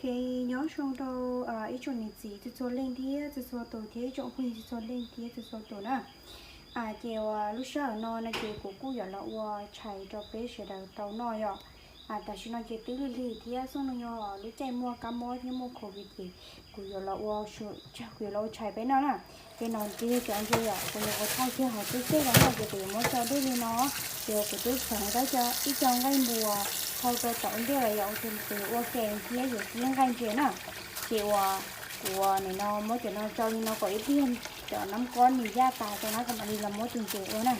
Ces nyob zoo rau ib tsoom niam txiv txhua txhua leej thiab txhua txhua tus thiab ib tsoom phooj ywg txhua txhua leej thiab txhua txhua tus na. Ces uas lub sij hawm no no ces kuv kuj yuav los ua tshais rau peb sawv daws tau noj yom. Tam sim no ces twb lig lig thiab xub no yog lub caij muaj kab mob thiab muaj covid ces kuv yuav los ua, kuv yuav los ua tshais peb noj na. Ces no ces yog cov ntses yom, kuv yuav ua thauj kiag hauv tub txej los no ces kuv yuav muab tso dej li no. Ces kuv twb txhoov tau ib co nqaij npua thauj rau tom ntej lawm yom, ces kuv yuav ua ke thiab yuav kib nqaij ntses na. Ces uas kuv nim no muab cov no tso li no kom ib pliag cov nab kob nws yaj tas rau na kuv mam li los muab tus ntses ua na.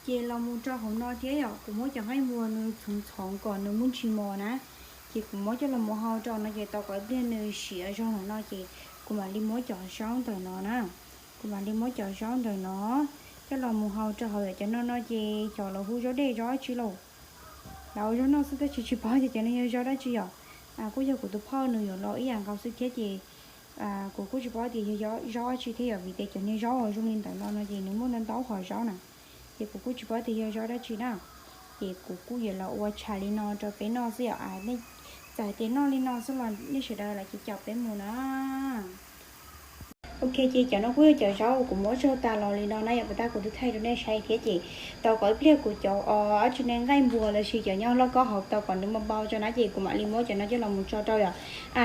Ces los mus rau hauv no thiab yom, kuv muab cov nqaij npua nws txhoov txhoov kom nws muaj ntsis mos na. Ces kuv muab coj los mus hau rau no ces tau kom ib pliag nws siav zog lawm no ces kuv mam li muab cov zaub ntawm no na. Kuv mam li muab cov zaub ntawm no coj los mus hau rau hauv yom. Cov no no ces xyov lawv hu zaub dej zaub dab tsi lauj. Lawv ua zaub noj xwb tab sis tsis paub tias cov no yog zaub dab tsi yom. Kuj yog kuv tus phauj nws yuav los ib yam nkaus xwb thiab ces kuv kuj tsis paub tias yog zaub dab tsi thiab yom, vim tias cov niag zaub uas zoo li ntawm no no ces nws muaj ntau ntau hom zaub na. Ces kuv kuj tsis paub tias yog zaub dab tsi na. Ces kuv kuj yuav los ua tshais li no rau peb noj xwb yom. Nej txawm hais tias noj li no xwb los nej sawv daws los ces caum peb mus na. Ok, ces cov no kuj yog cov zaub uas kuv muab zaug tas los li no na yom, puas tas kuv twb thaij rau nej saib thiab ces tau kom ib pliag kuv cov dab tsi ne nqaij npua lossis cov nyob lauj kaub hauv tau kom nws npau npau tso na ces kuv mam li muab cov no coj los mus tso rau yom.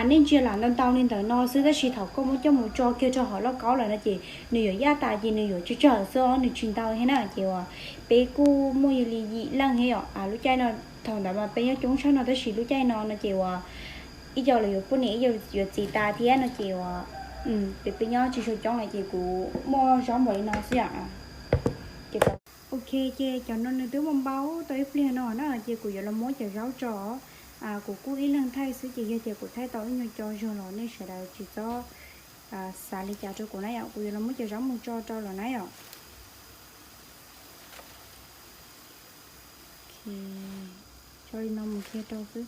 Nej ntsia lam ntau ntau li ntawm no xwb tab sis thaum koj muab coj mus tso kiag rau hauv lauj kaub lawm no ces nws yuav yaj tas ces nws yuav tsawg tsawg xwb nws tsis ntau thiab na ces uas peb kuj muaj li yim leej thiab yom. Lub caij no thaum ntawd mas peb nyob coob tshaj no tab sis lub caij no no ces uas ib co los yuav poj niam ib co yuav txiv tas thiab no ces uas peb peb nyob tsis tshua coob lawm ces kuv muaj zaub npaum li no xwb yom. Ok, ces cov no nws twb npau npau tau ib pliag no na ces kuv yuav los muab cov zaub tso. Kuv kuj ib leeg thaij xwb ces yog tias kuv thaij tau ib nyuag co zog los nej sawv daws tsis txhob xav li cas rau kuv na yom, kuv yuav los muab cov zaub mus tso rau lawm na yom. Tso li no mus kiag rau xwb.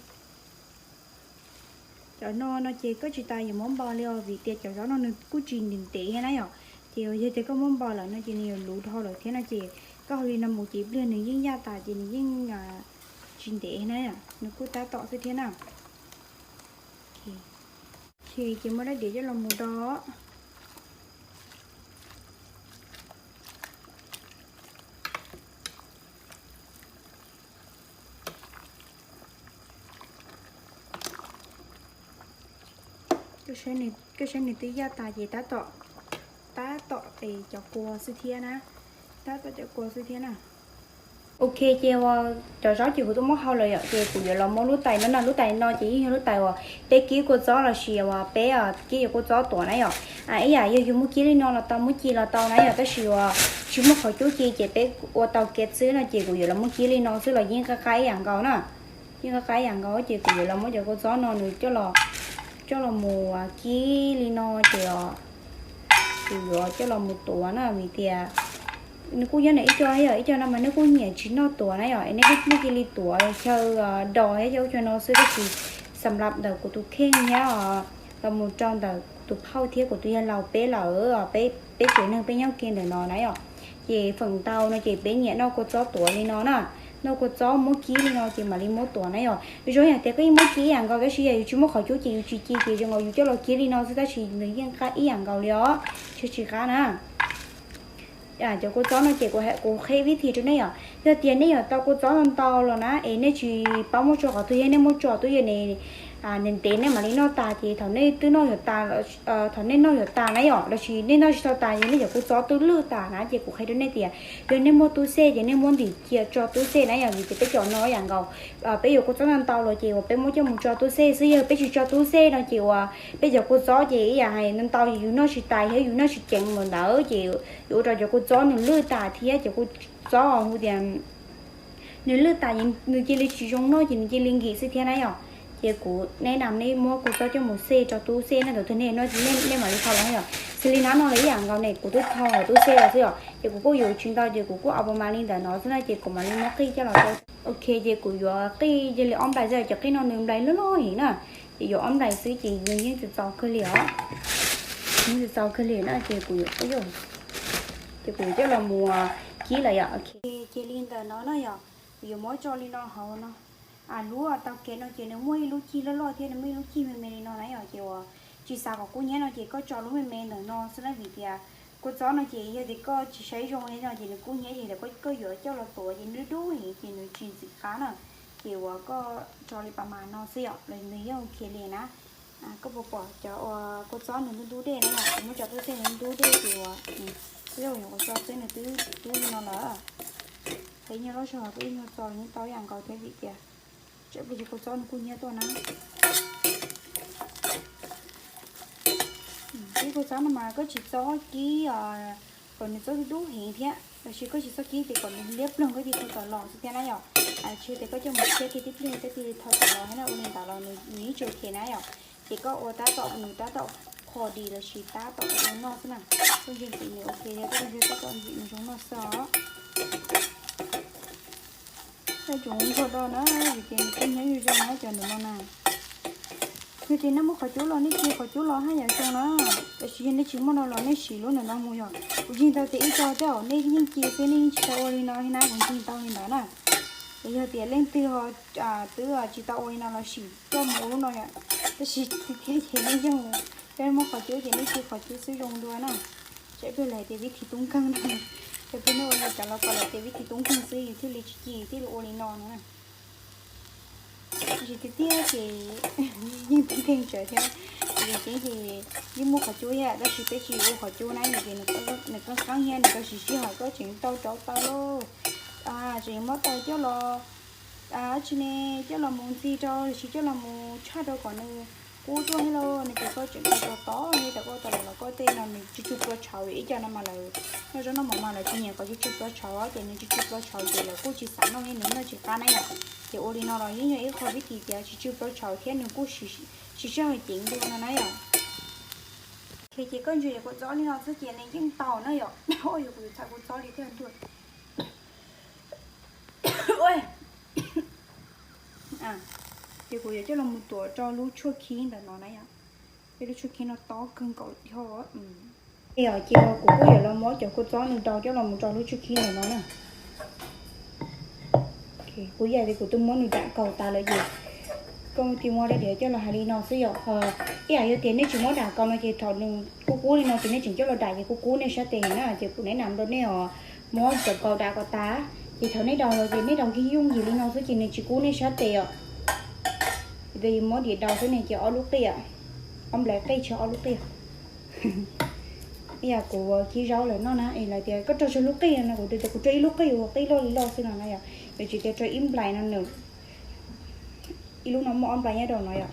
Cov no no ces koj tsis tas yuav muab npau li os vim tias cov zaub no nws kuj tsis ntev ntev thiab na yom. Ces yog tias koj muab npau lawm no ces nws yuav luv dhau lawm thiab no ces koj hau li no mus ces ib pliag nws yeej yaj tas ces nws yeej tsis ntev na yom, nws kuj tab tom xwb thiab na. Ces muab daim diav coj los mus do. Koj saib nws twb yaj tas ces tab tom, tab tom es cov kua xwb thiab na, tab tom cov kua xwb thiab na. Ok, ces uas cov zaub ces kuv twb muab hau lawm yom, ces kuv yuav los muab lub tais no na, lub tais no ces yeej yog lub tais uas peb kib kua txob lossis uas peb kib cov kua txob tuav na yom. Ib yam yog yus muab kib li no los tau, muab ci los tau na yom, tab sis uas tsis muaj qhov cub ci ces peb ua tau kiag xwb no ces kuv yuav los muab kib li no xwb los yeej qab qab ib yam nkaus na. Yeej qab qab ib yam nkaus ces kuv yuav los muab cov kua txob no nws coj los, coj los mus kib li no ces kuv yuav coj los mus tuav na vim tias nws kuj nyob ntawm ib co, ib co no mas nej kuj nyiam tsis noj tuav na yom, es nej kuj muaj cia li tuav xyaw dos thiab xyaw ub xyaw no xwb tab sis xam lab ntawm kuv tus kheej thiab los mus rau ntawm kuv tus phauj thiab kuv tus yawg laus peb lawm, peb, peb tsev neeg peb nyob kiag ntawm no na yom. Ces feem ntau no ces peb nyiam noj kua txob tuav li no na, noj kua txob muab kib li no ces mam li muab tuav na yom. Zoo yam tias koj yeej muab kib ib yam nkaus tab sis yog yus tsis muaj qhov cub ces yus tsis ci ces zoo nkaus yus coj los kib li no xwb tab sis nws yeej qab ib yam nkaus li os, tsis, tsis qab na. Cov kua txob no ces kuv, kuv qhia vib thi rau nej yom, yog tias nej yuav tau kua txob ntau ntau los na es nej tsis paub muab tso qhov twg, yog nej muab tso twb yog ntev ntev nej mam li noj tas ces thaum nej twb noj yuav tas, thaum nej noj yuav tas na yom, lossis nej noj tsis tau tas ces nej cov kua txob twb lwj tas na ces kuv qhia rau nej tias yog nej muaj tub xej ces nej muab ntim cia tso tub xej na yom, vim tias peb cov no ib yam nkaus peb yuav kua txob ntau ntau los ces uas peb muab coj mus tso tub xej xwb, yog peb tsis tso tub xej no ces uas peb cov kua txob ces ib yam hais ntau ntau ces yus noj tsis tas thiab yus noj tsis ceev npaum ntawd ces yuav ua rau cov kua txob nws lwj tas thiab cov kua txob hu tias nws lwj tas nws cia li tsis zoo noj ces nws cia li nkim xwb thiab na yom. Ces kuv neb nam nej muab kua txob coj mus xej rau tub xej na, thaum twg nej noj nej mam li thau los yom. Xws li hnab no los ib yam nkaus ne, kuv twb thau hauv tub xej los xwb yom, ces kuv kuj yuav tsis ntau ces kuv kuj au pa mas li ntawm no xwb na ces kuv mam li muab qij coj los rau. Ok, ces kuv yuav qij cia li ob nplais xwb, cov qij no nws nplais loj loj heev na, ces yuav ob nplais xwb ces nws yeej txaus txaus kawg li os. Nws yeej txaus txaus kawg li na ces kuv yuav, ces kuv yuav coj los mus kib lawm yom. Ok, ces li ntawm no na yom, kuv yuav muab tso li no hauv no. lub tau kev no ces nws muaj ib lub cig loj loj thiab nws muaj ib lub cig me me li no na yom. Ces uas tsis xav kom kub hnyiab no ces koj tso lub me me ntawm no xwb na, vim tias kua txob no ces yog tias koj tsis saib zoo li no ces nws kub hnyiab ces koj yuav coj los tuav ces nws dub heev ces nws tsis ntxim qab na. Ces uas koj tso li pas mas no xwb yom, los nws yeej ok li na. Koj puas pom cov uas kua txob nws ntub ntub dej na yom, kuv muab tso tuaj xwb nws ntub dej ces uas koj yuav tso xwb nws twb dub li no lawm. Qhov ib nyuag loj zog koj ib nyuag tso los yeej tau ib yam nkaus thiab vim tias tsam pliag ces kua txob nws kuj hnyiab tuaj na. Kib kua txob no mas koj tsis txhob kib kom nws txhob dub heev thiab, los sis koj tsis txhob kib ces kom nws liab ploog koj thiaj thau tawm los xwb thiab na yom. Tsis tias koj coj mus thiab thiaj tib pliag koj thiaj li thau tawm los thiab na, ua li ntawd los nws yeej tsis ok na yom. Ces koj ua tab tom nws tab tom qhuav dis los sis tab tom ua noj xwb na. Koj ntsia ntxim nws ok thiab koj ntsia tab tom ntxim nws zoo noj xwb os. Koj tsuas ntsuag do na, vim tias nws kub hnyiab zoo zoo na cov ntawm no na. Yog tias nej muaj qhov cub los nej ci qhov cub los haj yam zoo na, tiam sis yog nej tsis muaj no los nej siv lub ntawm no mus yom. Kuv yeej tau tias ib co tej zaum nej yeej ci xwb nej yeej tsis tau ua li no li na, kuv yeej tau li ntawd na. Es yog tias leej twg ho twb tsis tau ua li no los sim coj mus ua lub no yom, tab sis tiag tiag ces nej yeej mus, yog muaj qhov cub ces nej ci qhov cub xwb zoo dua na. Tsam pliag lawv hais tias vib thi tub nkeeg na, tsam pliag nej ua li cas los kom lawv tias vib thi tub nkeeg xwb yus thiaj li tsis ci thiaj li ua li no no na. Tab sis tiag tiag ces yeej tub nkeeg tsawv thiab, vim ces yeej muaj qhov cub thiab tab sis peb tsis ua qhov cub na, vim ces nws qeeb qeeb thiab nws tau siv sij hawm koj tseem tau rauv taws lauj, tseem muab taws coj los dab tsi ne, coj los mus ntxig rau los sis coj los mus tshaj rau kom nws kub tuaj thiab lauj, nws ces koj tseem tau tov tov li tas koj tau los los koj tej no nws tsw tsw plua tshauv, ib co no mas lawv noj zaub noj mov mas lawv tsis nyiam kom tsw tsw plua tshauv ces nws tsw tsw plua tshauv ces lawv kuj tsis xav noj li, nws noj tsis qab na yom. Ces ua li no los yeej yog ib qho vib thi tias tsw tsw plua tshauv thiab nws kuj siv sij hawm ceev dua no na yom. Ces koj ntsia kua txob li no xwb ces nws yeej tau na yom. Ua yog kuv yuav txhais kua txob li thiaj ntuj. Ces kuv yuav coj los mus tuav rau lub tshuaj khib ntawm no na yom. Peb lub tshuaj khib no tob kawg nkaus dhau. Yog ces kuv kuj yuav los muab cov kua txob nws rau coj los mus rau lub tshuaj khib ntawm no na. Kuv yam li kuv twb muab nws dam kaus tas lawm ces koj mus tig muab dab diav coj los hais li no xwb yom. Ib yam yog tias nej tsis muab dam kaus no ces thaum nws kub kub li no ces nej tseem coj los dam ces kub kub nej sab tes na. Ces kuv neb nam rau nej os, muab cov kaus dam kom tas, ces thaum nej daus los ces nej daus kiag yooj yim li no xwb ces nws tsis kub nej sab tes os. Ces yus muab diav daus xwb ne ces ob lub qij, ob nplais qij tsis ob lub qij. Ib yam kuv kib zaub lawm noj na es lawv tias koj rau tsawg lub qij no, kuv tias kuv rau ib lub qij uas qij loj li loj xwb no na yom. Yuav tsis tias rau ib nplais no nws, ib lub no muaj ob nplais nyob rau no yom,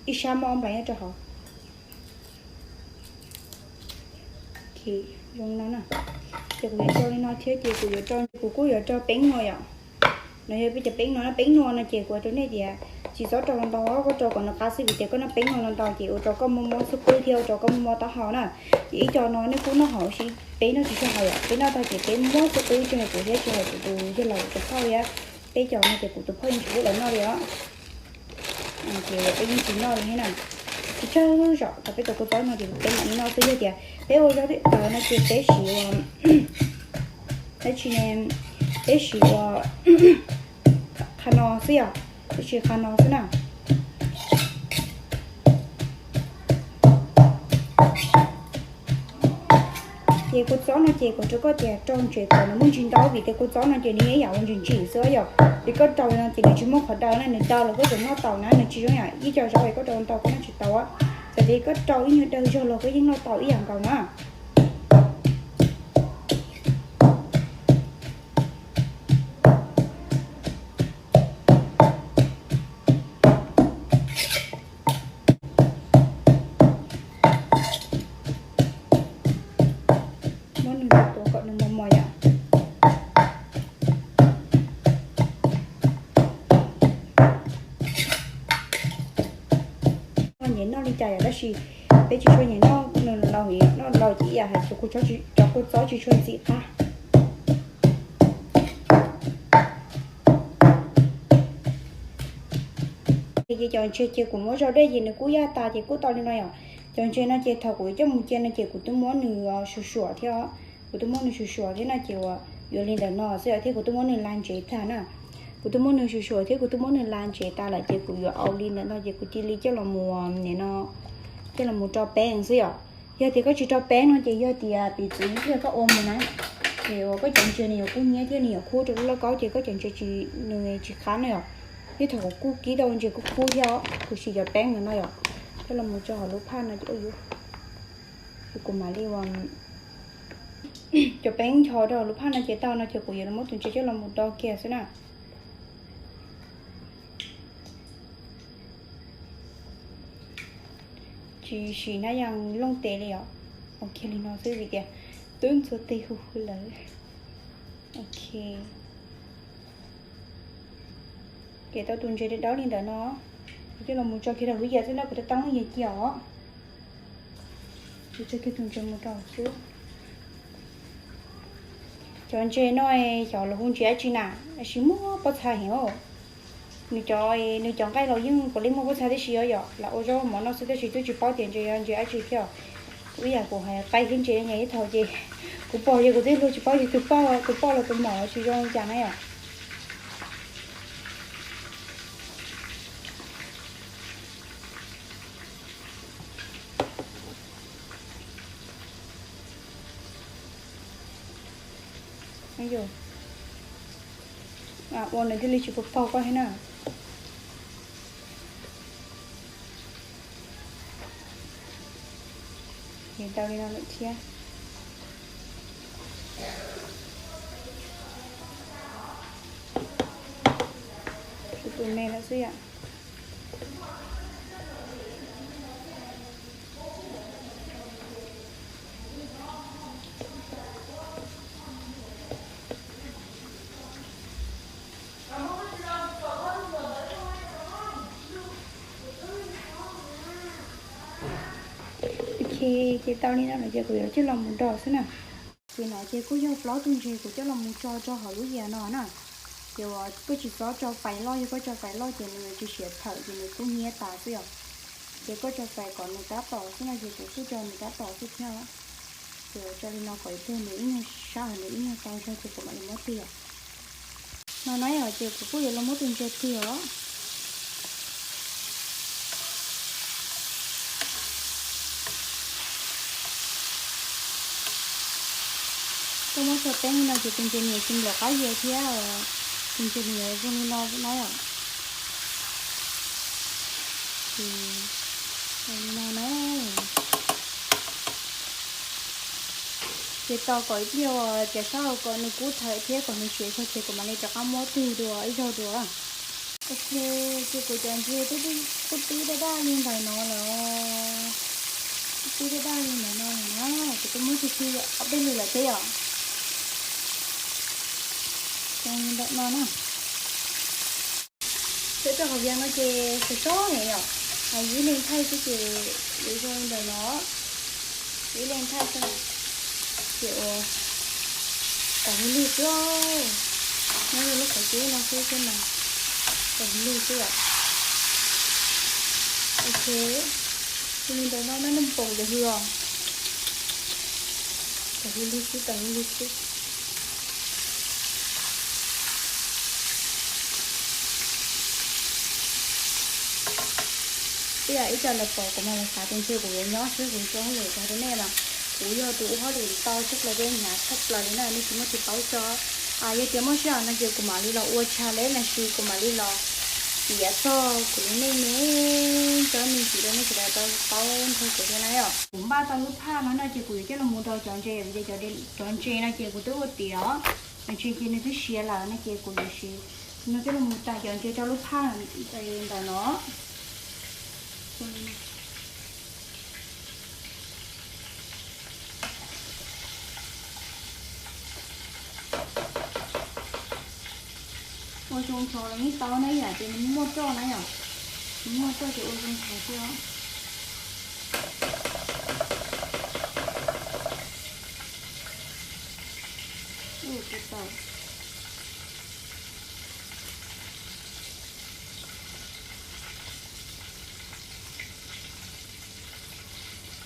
ib sab muaj ob nplais nyob rau hauv. Ces kuv yuav rau li no thiab ces kuv yuav rau, kuv kuj yuav rau peeb nua yom. No yog peb cov peeb nua, peeb nua no ces kuv hais rau nej tias tsis txhob rau ntau, koj rau kom nws qab xwb vim tias koj noj peeb nua ntau ces ua rau koj muaj mob xub qwb thiab ua rau koj muaj mob taub hau na. Ces ib co no nej kuj noj hauv, peb noj tsis tshua haus yom, peb noj tag ces peb muab xub qwb tsis hais kuv thiab tsis hais kuv tus yawg laus tus phauj thiab, peb cov no ces kuv tus phauj yeej tsis pub lawv noj li os. Ces peb yeej tsis noj li thiab na. Tsis tsaug zog, thaum peb tuav kua txob no ces peb mam li noj xwb, yog tias peb ua zaub tawv no ces peb siv ua, dab tsi ne, peb siv ua qhov no xwb yom, peb siv qhov no xwb na. Ces kua txob no ces kuv rau koj tias rau ntsev kom nws muaj ntsis ntau vim tias kua txob no ces nws yog ib yam uas ntsim ntsim xwb yom. Ces koj rau li no ces nws tsis muaj qhov daw na, nws daw los koj tseem noj tau na, nws tsis zoo yam ib co zaub es koj rau ntau koj noj tsis tau. Txawm tias koj rau ib nyuag daw zog los koj yeej noj tau ib yam nkaus na. Muab nws tuav kom nws mos mos yom. Nyiam noj li cas yom, tab sis peb tsis tshua nyiam noj nws laus, noj laus ces ib yam hais tias kuv cov kua txob tsis tshua ntxim qab. Ces cov ntses ces kuv muab zau dej ces nws kuj yaj tas ces kuj tau li no yom. Cov ntses no ces thaum kuv yuav coj mus cia no ces kuv twb muab nws suam suam thiab, kuv twb muab nws suam suam thiab no ces uas yuav li ntawm no xwb thiab kuv twb muab nws la ntsev tag na. Kuv twb muab nws suam suam thiab kuv twb muab nws la ntsev tas lawm ces kuv yuav au li ntawm no ces kuv cia li coj los mus nim no, coj los mus rau peeb xwb yom. Yog tias koj tsis rau peeb no ces yog tias piv txwv yog koj ua mus na, ces uas koj cov ntses nws yuav kub hnyiab thiab nws yuav khub rau lub lauj kaub ces koj cov ntses tsis, nws tsis qab na yom. Thiab thaum kuv kuj kib tau ntses kub kub thiab, kuv siv cov peeb ntawm no yom, coj los mus rau hauv lub phaj no ces ua yuav, kuv mam li ua cov peeb ncho rau hauv lub phaj no ces tau no ces kuv yuav los muab tus ntses coj los mus do kiag xwb na. Tsis siv hnab yas looj tes li os. Ok li no xwb vim tias twb ntxuav tes hu lawm. Ok, ces tau tus ntses daub li ntawm no, kuv coj los mus tso kiag rau hauv lub yias xwb na, kuv rov tau lub yias cia os. Kuv tso kiag tus ntses mus rau xwb. Cov ntses no xyov lawv hu ntses dab tsi na, tab sis muaj pob txha heev os. Nws cov, nws cov nqaij los yeej puav leej muaj pob txha tib si os yom, lam ua zaub mov noj xwb tab sis twb tsis paub tias ntses yog ntses dab tsi thiab. Kuv ib yam kuv hais qaib thiab ntses nyias ib thaum ces kuv pom ces kuv twb luag tsis paub yog tus poj, tus poj los tus maum tsis zoo li cas na yom. Ua nws thiaj li tsis pub paug koj thiab na. Ces tau li no lawm thiab. Tus me lawm xwb yom. Ok, ces tau li no lawm ces kuv yuav coj los mus do xwb na. Ces no ces kuj yog plaub tug ntses kuv coj los mus tso rau hauv lub yias no na. Ces uas koj tsis txhob tso fais loj, yog koj tso fais loj ces nws tsis siav phawm ces nws kub hnyiab tas xwb yom. Ces koj tso fais kom nws tab tom xwb no ces kuv kuj tso nws tab tom xwb thiab. Ces uas tso li no kom ib tug nws ib nyuag sab hauv nws ib nyuag tau zog ces kuv mam li muab tig os. No na yom, ces kuv kuj yuav los muab tus ntses tig os. Koj muab tso peeb li no ces tus ntses nws yuav tsis nplaum qab yias thiab, tus ntses nws yuav zoo li no na yom. Ces zoo li no na. Ces tos kom ib pliag uas cov sab hauv kom nws kub thawm thiab kom nws siav zog ces kuv mam li rov qab muab tig dua ib zaug dua. Ok, ces kuv cov ntses twb twb daj daj li ntawm no lawm. Twb daj daj li ntawm no lawm na, kuv twb muab tig tig ob peb lwm lawm thiab yom. Zoo li ntawm no na. Peb rau hauv vias no ces sov sob ne yom, yus ib leeg thaij xwb ces yuav zoo li ntawm no, yus ib leeg thaij xwb na. Ces ua tawm hu lwg xwb, nyob rau lub qhov cub no xwb thiab mas tawm hu lwg xwb yom. Ok, hu li ntawm no na, nej paum yog hu os. Tawm hu lwg xwb, tawm hu lwg xwb. Ib yam ib co lawv pom kuv mas lawv xav tias ntshe kuv yuav nyob xwb kuv tsis ua hauj lwm rau nej mas kuv yog tus ua hauj lwm tau tshaj plaws thiab hnyav tshaj plaws li na, nej tsis muaj txiv paub tso. Yog tias muaj sij hawm no ces kuv mam li los ua tsha leb los sis kuv mam li los piav txog kuv lub neej me cov me ntsis rau nej sawv daws tau paub nrog kuv thiab na yom. Kuv npaj tau lub phaj no no ces kuv yuav coj los mus rau cov ntses vim tias cov, cov ntses no ces kuv twb ua tiav, cov ntses ces nws twb siav lawm no ces kuv yuav siv no coj los mus tais cov ntses rau lub phaj ntawm no. Ua zoo nrho los yeej tau na, ib yam ces nws muaj roj na yom, nws muaj roj ces ua zoo nrho xwb os. Ua tau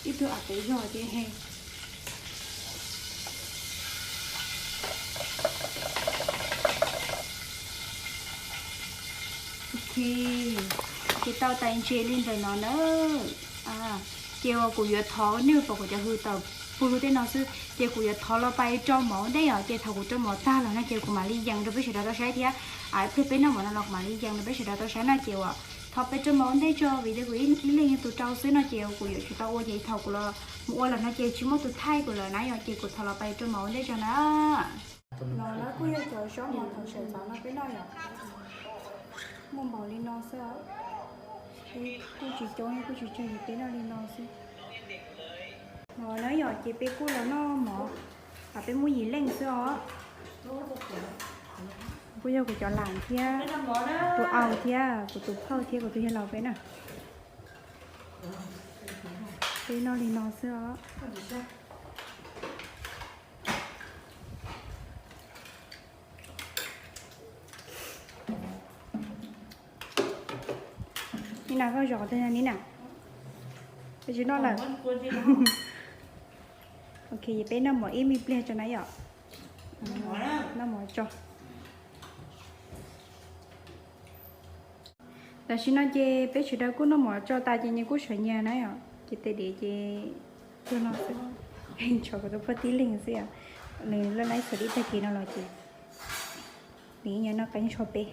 ib tug av pem zog ces he. Ces tau tais ntses li ntawm no na. Ces uas kuv yuav thov nej pom kuv cov hws tawm pug lug tej no xwb, ces kuv yuav thov los pais rau mov ua ntej os. Ces thaum kuv rau mov tag lawm no ces kuv mam li yees rau peb sawv daws tau saib thiab. Ib pliag peb noj mov no los kuv mam li yees rau peb sawv daws tau saib na. Ces uas thov peb rau mov ua ntej tso vim tias kuv ib leeg yog tus rau xwb no ces kuv yuav tsum tau ua. Ces thaum kuv los mus ua lawm no ces tsis muaj tus thaij kuv lawm na yom. Ces kuv thov los pais rau mov ua ntej tso na. No na kuj yog cov zaub mov thaum sawv ntxov no peb noj yom. Muaj npaum li no xwb os. Kuj tsis coob, kuj tsis tsawg, peb noj li no xwb. No na yom, ces peb kuj los noj mov, peb muaj yim leej xwb os. Kuj yog kuv cov lam thiab, tus au thiab kuv tus phauj thiab kuv tus yawg laus peb na. Peb noj li no xwb os. Nina, koj zov twg Nina? Koj tsis noj lawm. Ok, peb noj mov ib me pliag tso na yom. Noj mov tso. Tam sim no ces peb sawv daws kuj noj mov tso tas ces nyias kuj sawv nyias na yom. Ces tes diav ces tuag no xwb. Tshuav kuv tus phauj tib leeg xwb yom. Nws laj laib xav dib tag kis no los ces nws nyias noj qeeb tsho peb.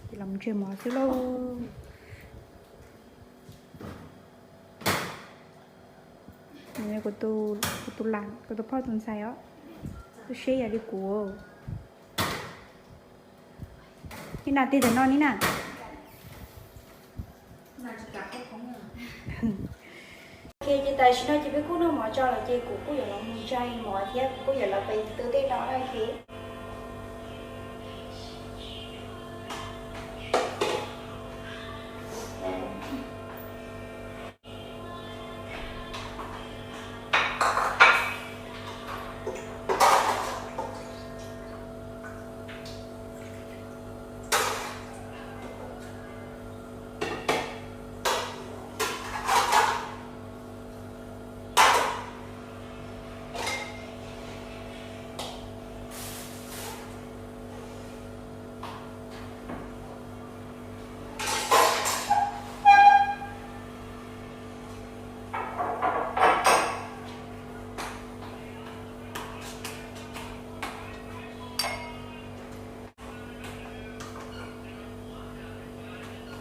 Ces los ntseg mov xwb lauj. Kuv tus, kuv tus lam, kuv tus phauj tus ntxhais os, lub siab yam li kuv. Nina tig tam no Nina. Ok, ces tam sim no ces peb kuj noj mov tso lawm ces kuv kuj yuav los mus ntsaig mov thiab kuv kuj yuav los pem tu tej no na.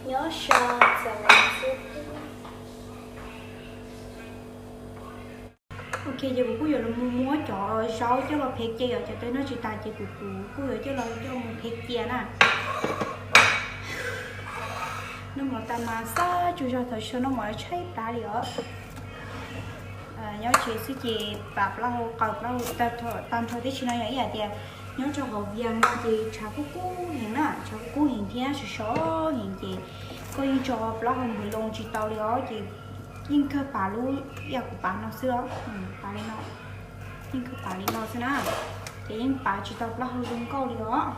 Nyob zoo txawm xwb. Ok, ces kuv kuj yuav los mus muab cov zaub coj los phev cia yom, cov tawg noj tsis tas ces kuv kuj yuav coj los coj mus phev cia na. Noj mov tas mas xab tsuas zog thaum sawv noj mov tshaib plab li os. Nyob tsev xwb ces pam plaub hau qaws plaub hau tag nrho tib si no yog ib yam tias nyob rau hauv Vias no ces tshav kub kub heev na, tshav kub kub heev thiab sov sov heev ces koj yeej tso plaub hau npws loo tsis tau li os ces yeej kawg pav lub ib yam kuv pav no xwb os, pav li no, yeej kawg pav li no xwb na, ces yeej pav tsis tau plaub hau zoo nkauj li os.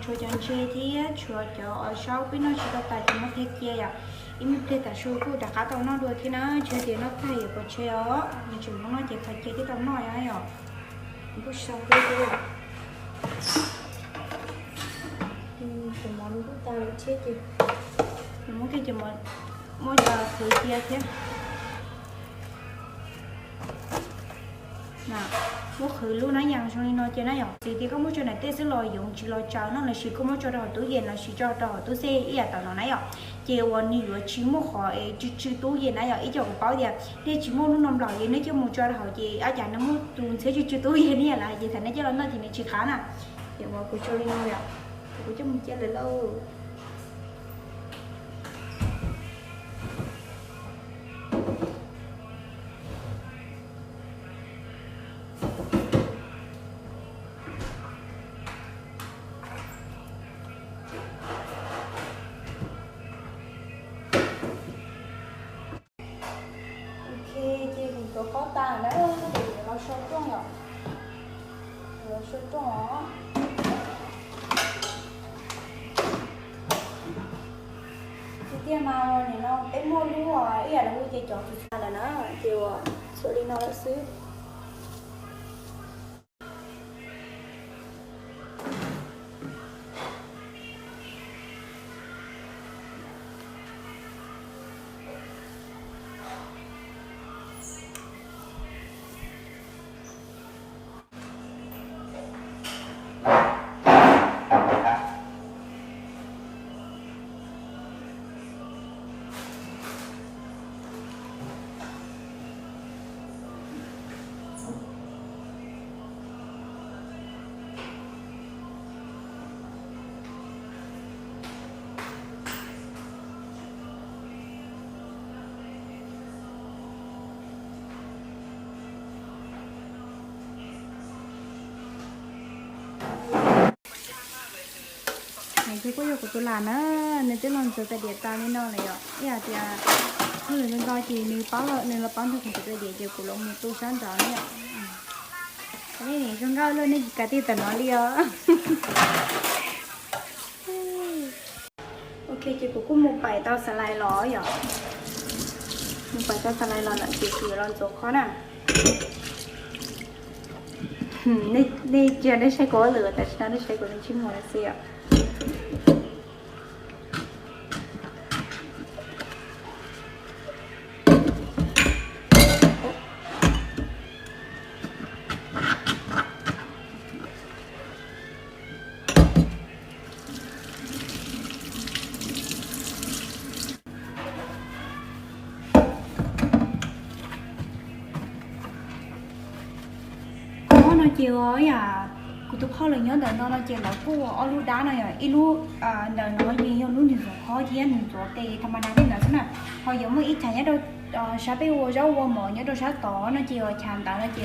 Tshuav cov ntses thiab tshuav cov zaub peb noj tsis tau tas ces muab phev cia yom. Ib me pliag tam su kuj rov qab tau noj dua thiab na, tsis tias noj tag yuav pov tseg os, nws tseem muab noj ces qhov cia twb tau noj yom. Kuj sau kub thiab. Cov mov lub kuj tas lawm thiab ces muab kiag cov mov, muab cov qhwv cia thiab. Muab qhwv lub nab yas zoo li no cia na yom. Txawm tias koj muab tso nram tej xwb los yoov tsis los tsaws no, lossis koj muab tso rau hauv tub yees lossis tso rau hauv tub xej ib yam tam no na yom, ces uas nws yuav tsis muaj qhov tsw tsw tub yees na yom. Ib co kuv paub tias nej tsis muaj lub no nplaum ces nej coj mus tso rau hauv ces ab cas nws muaj tus ntxhiab tsw tsw tub yees ne yom, lawm ces thaum nej coj los noj ces nws tsis qab na. Ces uas kuv tso li no yom, kuv coj mus cia lawm lauj. Ok, ces kuv tuav pob tas na, ces yuav los sau rooj yom. Yuav los sau rooj os. Tiag tiag mas nim no peb muaj lub ib yam li hu ces cov txhua lawm na, ces uas txhua li no lawm xwb. Ces kuj yog kuv tus lam na, nws twb los ntxuav tais diav tas li no lawm yom. Ib yam tias hauj lwm ntau ntau ces nws paub, nws los paub ntxuav kuv tais diav ces kuv los mus tu sab nraud na yom. Nej zoo nkauj luaj, nej tsis kav tij tawm no li os. Ok, ces kuv kuj mus pais tau xav lais los yom. Mus pais tau xav lais los lawm ces kuv yuav los ntxuav qhov na. Nej cia nej saib kuv ua lwm, tam sim no nej saib kuv ntsej muag xwb yom. Qhov no ces ua yam kuv tus phauj lawv nyob ntawm no no ces lawv kuj ua ob lub dab no yom, ib lub ntawm no ces yog lub nws ntxuav qhov thiab nws ntxuav tes tha ma da tej ntawd xwb na. Ho yuav muaj ib chav nyob rau sab peb ua zaub ua mov nyob rau sab tod no ces ua chav ntawd no ces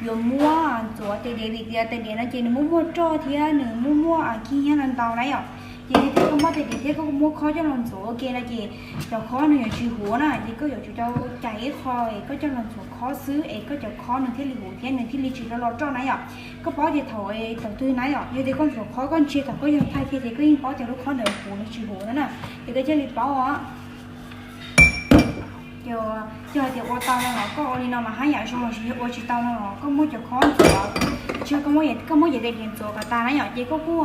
yuav muab ntxuav tes diav vim tias tes diav no ces nws muaj muaj roj thiab nws muaj muaj khib nyiab no ntau na yom. Ces yog tias koj muab tes diav thiab koj muab khob coj los ntxuav ua ke no ces cov khob nws yuav tsis huv na, ces koj yuav tsum tau cais ib qho es koj coj los ntxuav khob xwb es koj cov khob nws thiaj li huv thiab nws thiaj li tsis los roj na yom. Koj paub tias thaum thaum twg na yom, yog tias koj ntxuav khob koj ntsia thaum koj yog thaij kiag ces koj yeej paub tias lub khob ntawd huv los tsis huv no na, ces koj thiaj li paub os. Ces yog hais tias ua tau no los koj ua li no mas haj yam zoo, los sis yog ua tsis tau no los koj muab cov khob ntxuav, tsis yog koj muab, koj muab cov tes diav ntxuav kom tas na yom, ces koj kuj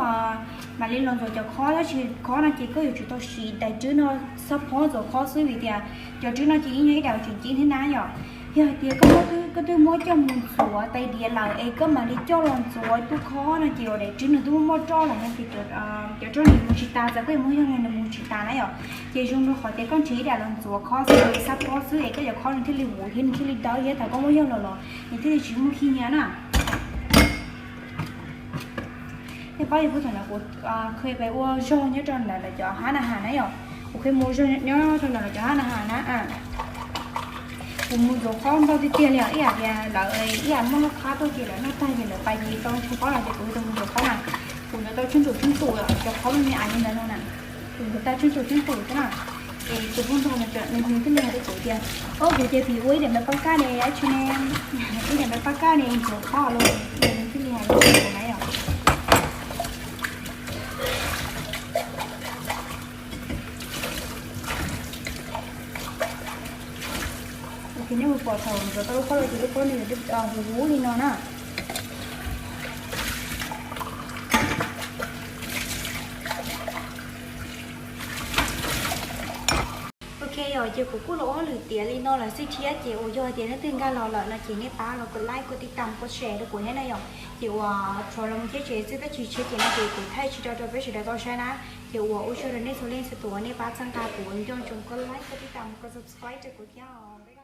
mam li los ntxuav cov khob, tab sis khob no ces koj yuav tsum tau siv daim rwb no xab phob ntxuav khob xwb vim tias cov rwb no ces yeej yog ib daim tseem ceeb thiab na yom. Yog hais tias koj muab, koj twb muab coj mus ntxuav tais diav lawm es koj mam li coj los ntxuav tus khob no ces ua daim rwb nws twb muaj roj lawm no ces cov roj nws mus tsis tas, txawm koj yuav muab yog los nws mus tsis tas na yom. Ces zoo rau qhov tias koj nrhiav ib daim los ntxuav khob xwb, xab phob xwb es koj cov khob nws thiaj li huv thiab nws thiaj li dawb thiab thaum koj muab yog los los nws thiaj li tsis muaj khib nyiab na. Nej paub yog puag thaum ntawd kuv qhia pes ua zog nyob rau ntawm lawv cov hab na has na yom, kuv qhia mus ua zog nyob rau ntawm lawv cov hab na has na. Kuv mus ntxuav khob ntau tiag tiag li os, ib yam tias lawv ib yam muaj lub qhab tuaj ces lawv noj tag ces lawv pais ces tau tshuav khob los ces kuv tau mus ntxuav khob na. Kuv ntxuav tau tsheej txhua tsheej txhua cov khob me me li ntawd no na. Kuv ntxuav tau tsheej txhua tsheej txhua xwb na. Es tus phooj ywg no nws thiaj li hais rau kuv tias, o kuv ces phim ua ib daim npawb pab kaj ne, ib daim npawb pab kaj ne ntxuav khob los, nws thiaj li hais rau kuv na yom. Ok, nej puas pom thaum ntxuav tau lub khob los ces lub khob nws huv huv li no na. Ok yom, ces kuv kuj los ua hauj lwm tiav li no lawm xwb thiab ces uas yog hais tias leej twg nkag los lawm no ces nej pab los kov like, kov tib tam, kov share rau kuv thiab na yom. Ces uas rhuav los mus thiab ces xwb tab sis tshiab ces no ces kuv thaij tsis tau rau peb sawv daws tau saib na. Ces uas ua tsaug rau nej txhua leej txhua tus uas nej pab txhawb nqa kuv, nco ntsoov kov like, kov tib tam, kov subscribe rau kuv thiab os.